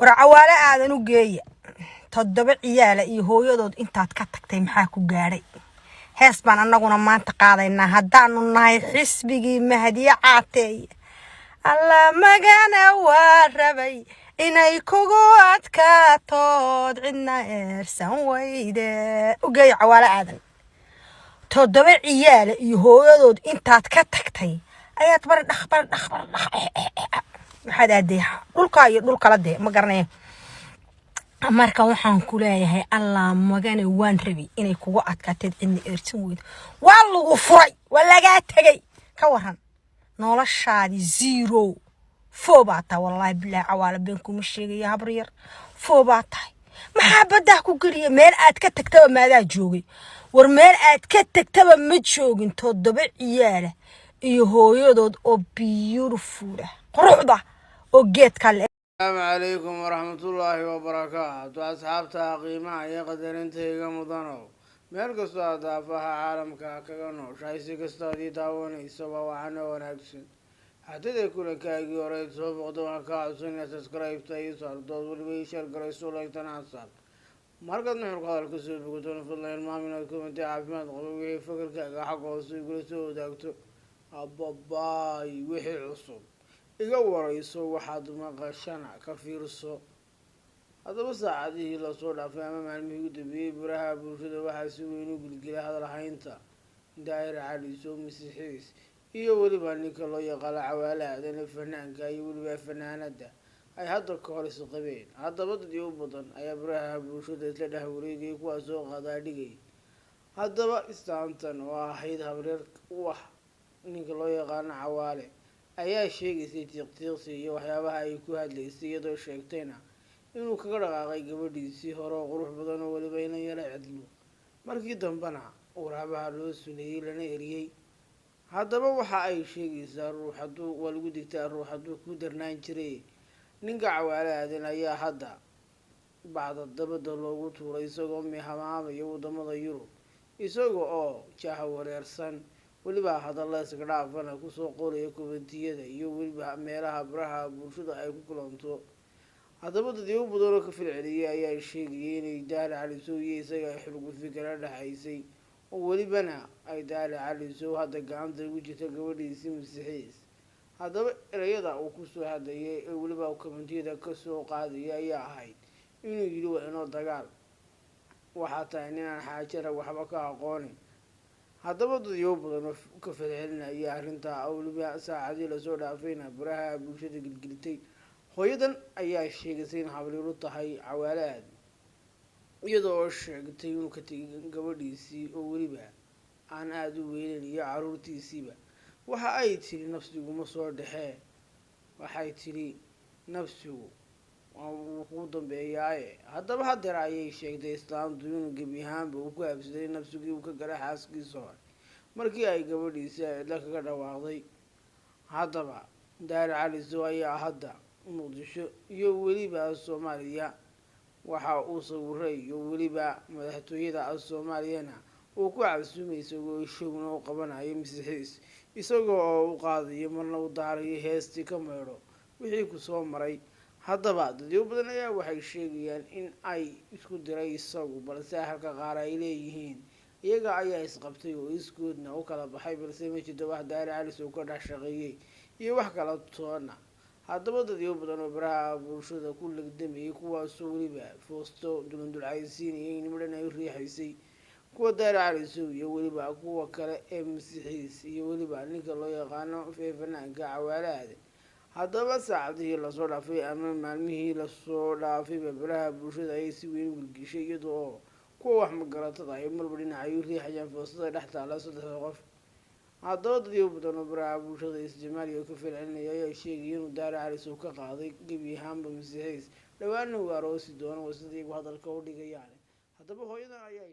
War Cawaale Aadan u geeya. Toddoba ciyaala iyo hooyadood intaad ka tagtay, maxaa ku gaadhay? Hees baan annaguna maanta qaadaynaa haddaanu nahay xisbigii Mahdiye Caateeye. Alla magana waa rabay inay kugu adkaatood cidna eersan weyde. U geeya Cawaale Aadan. Toddoba ciyaala iyo hooyadood intaad ka tagtay ayaad bari dhaq bari dhaq bari dhaq. Waxaad aaday dhulkaa iyo dhul kala dee, ma garanaya. Marka waxaan ku leeyahay, Allah magane waan rabay inay kugu adkaateed cidna eersan weydo. Waa lagu furay, waa lagaa tegay. Ka waran noloshaadi? Zero foo baa tahay, wallaahi bilaahi. Cawaale, been kuma sheegaya, habar yar, foo baa tahay. Maxaa baddaa ku geliya? Meel aad ka tagtaba maadaa joogay? War meel aad ka tagtaba ma joogin. Toddoba ciyaala iyo hooyadood oo beautiful ah, quruxda oo geedka le. Asalaamu calaykum waraxmatullaahi wabarakaatu. Asxaabta qiimaha iyo qadarinta iga mudanow, meel kastoo aad daafaha caalamka kaga nooshahay, si kastoo aad ii daawanayso, waa waxaana wanaagsan. Haddiiday kulankaagii hore soo boqdo, waan kaa codsanaya subscribe-ta iyo saardood, weliba ii share garayso, like-tana saar. Markaad nuxurka hadal kasoo bogatona, fadlan ilmaam inaad comment caafimaad qabo wixii fakarkaaga xagga hoose igula soo wadaagto. Ababaay, wixii cusub iga warayso, waxaad maqashana ka fiirso. Haddaba, saacadihii lasoo dhaafay ama maalmihii ugu dambeeyey, baraha bulshada waxaa si weyn u gilgilay hadalhaynta Daahir Cali Sow, Masixiis, iyo weliba ninka loo yaqaano Cawaale Aadan, fanaanka, iyo weliba fanaanada ay hadda ka hor isqabeen. Haddaba, dad u badan ayaa baraha bulshada isla dhex wareegayay, kuwaas oo qadaa dhigay. Haddaba, istaantan oo ahayd habreer wax ninka loo yaqaano Cawaale ayaa sheegaysay tiiqtiiqsi iyo waxyaabaha ay ku hadlaysay, iyadoo sheegtayna inuu kaga dhaqaaqay gabadhiisii hore oo qurux badan oo weliba inan yara cidlo, markii dambena waraabaha loo suneeyey lana eriyey. Haddaba, waxa ay sheegaysaa ruux hadduu waa lagu digtaa, ruux hadduu ku darnaan jiray. Ninka Cawaale Aadan ayaa hadda bacda dabada loogu tuuray, isagoo mihamaamaya wadamada Yurub, isaga oo jaha wareersan, weliba hadalla iska dhaafana kusoo qoraya comment-iyada iyo weliba meelaha baraha bulshada ay ku kulanto. Haddaba, dadyo badan oo ka falceliyay ayaa sheegayay inay Daahir Cali Sow iyo isaga ay xurgufi kala dhexaysay, oo welibana ay Daahir Cali Sow hadda gacanta ugu jirta gabadhiisii Masixiis. Haddaba, ereyada uu kusoo hadlayay ee weliba comment-iyada kasoo qaadaya ayaa ahayd inuu yidhi: "Waa inoo dagaal, waxaa tahay ninaan xaajo rag waxba ka aqoonin." Haddaba, dadyo badan oo ka falcelinaya arrintaa oo weliba saacadii lasoo dhaafayna baraha bulshada gilgiltay. Hooyadan ayaa sheegaysay in habriiru tahay Cawaale Aad, iyadoo oo sheegtay inuu ka tegay gabadhiisii oo weliba aan aada u weyneyn iyo caruurtiisiiba. Waxa ay tiri: "Nafsiguma soo dhexee." Waxay tidhi: "Nafsigu wuu kuu dambeeyaaye." Haddaba, hadeer ayay sheegtay islaamtu inuu gebi ahaanba uu ku habsaday nafsigii uu ka galay xaaskiisa hore markii ay gabadhiisii ay cidlo kaga dhawaaqday. Haddaba, Daahir Cali Sow ayaa hadda Muqdisho iyo weliba Soomaaliya waxa uu sawiray iyo weliba madaxtooyada Soomaaliyana uu ku casuumay, isagoo showna u qabanayo Masixiis, isagoo oo u qaadayo, marna u daarayo heestii "Ka Maydho Wixii Kusoo Maray". Haddaba, dadyo badan ayaa waxay sheegayaan in ay isku diray isagu, balse halka qaar ay leeyihiin iyaga ayaa isqabtay oo iskoodna u kala baxay, balse ma jirto wax Daahir Cali Sow ka dhex shaqeeyey iyo wax kala toona. Haddaba, dadyo badan oo baraha bulshada ku legdamayay, kuwaasoo weliba foosto dulandulcaysiinayay, nimadhan ay u riixaysay, kuwa Daahir Cali Sow iyo weliba kuwa kale ee Masixiis iyo weliba ninka loo yaqaano ee fanaanka Cawaale Aadan. Haddaba, saacadihii lasoo dhaafay ama maalmihii lasoo dhaafayba, baraha bulshada ayay si weyn u gilgishay, iyada oo kuwa wax magaratada ay marba dhinac ay u riixayaan foostada dhex taala saddexda qof. Haddaba, dadyo badan oo baraha bulshada isticmaaliya oo ka falcelinaya ayaa sheegaya inuu Daahir Cali Sow ka qaaday gebi ahaanba Masixiis, dhawaana uu aroosi doono, waa sida iyagu hadalka u dhigayaan. Haddaba, hooyadan ayaa